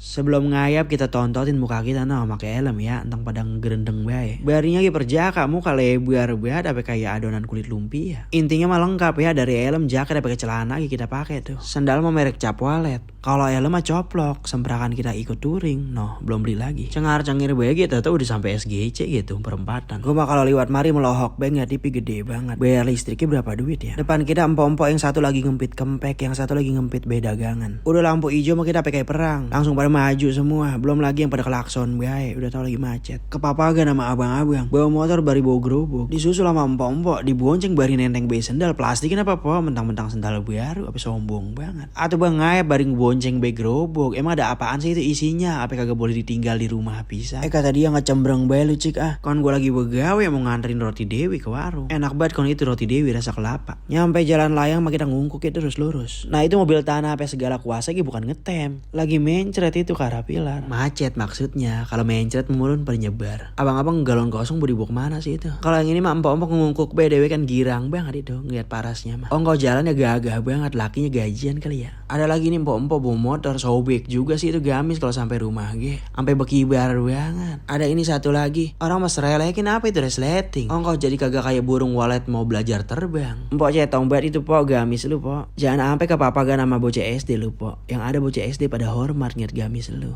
Sebelum ngayap kita tontotin muka kita nah pakai helm ya, entang padang gerendeng bae. Barinya ki perjaka muka lebar banget apa kayak adonan kulit lumpia. Intinya mah lengkap ya, dari helm, jaket, pakai celana kita pakai tuh. Sandal mah merek cap walet. Kalau helm mah coplok, sembrakan kita ikut touring. Noh, belum beli lagi. Cengar-cengir bae gitu tuh udah sampai SGC gitu perempatan. Gua mah kalau lewat mari melohok banget, TV gede banget. Bayar listriknya berapa duit ya? Depan kita empok-empok yang satu lagi ngempit kempek, yang satu lagi ngempit beda dagangan. Udah lampu hijau mah kita pakai perang. Langsung pada maju semua. Belum lagi yang pada klakson bae, udah tau lagi macet. Kepapagan sama abang-abang. Bawa motor bari bawa gerobak. Disusul sama empok-empok, dibonceng bari nenteng bae sendal. Plastikin apa po? Mentang-mentang sendal baru, apa sombong banget. Atau bang ngayap bari bonceng bae gerobak. Emang ada apaan sih itu isinya? Apa kagak boleh ditinggal di rumah bisa? Kata dia ngecembreng bae lu cik ah. Kon gua lagi begawe mau nganterin roti Dewi ke warung. Enak banget kon itu roti Dewi rasa kelapa. Nyampe jalan layang mah kita ngungkuk ya terus lurus. Nah itu mobil tanah apa segala kuasa gitu bukan ngetem. Lagi mencret itu ke arah pilar. Macet maksudnya. Kalau mencret memulun penyebar. Abang-abang galon kosong mau dibawa kemana sih itu? Kalau yang ini mah empok-empok ngungkuk bae Dewi kan girang banget itu ngeliat parasnya mah. Ongkos jalannya gagah banget, lakinya gajian kali ya. Ada lagi nih empok-empok bawa motor sobek juga sih itu gamis kalau sampai rumah ge. Sampai bekibar banget. Ada ini satu lagi. Orang mas relekin apa itu resleting. Ongkos jadi kagak kayak burung walet mau belajar terbang. Empok cetong banget itu po gamis lu po. Jangan sampai kepapagan sama bocah SD lu po. Yang ada bocah SD pada hormat ngeliat gamis lu.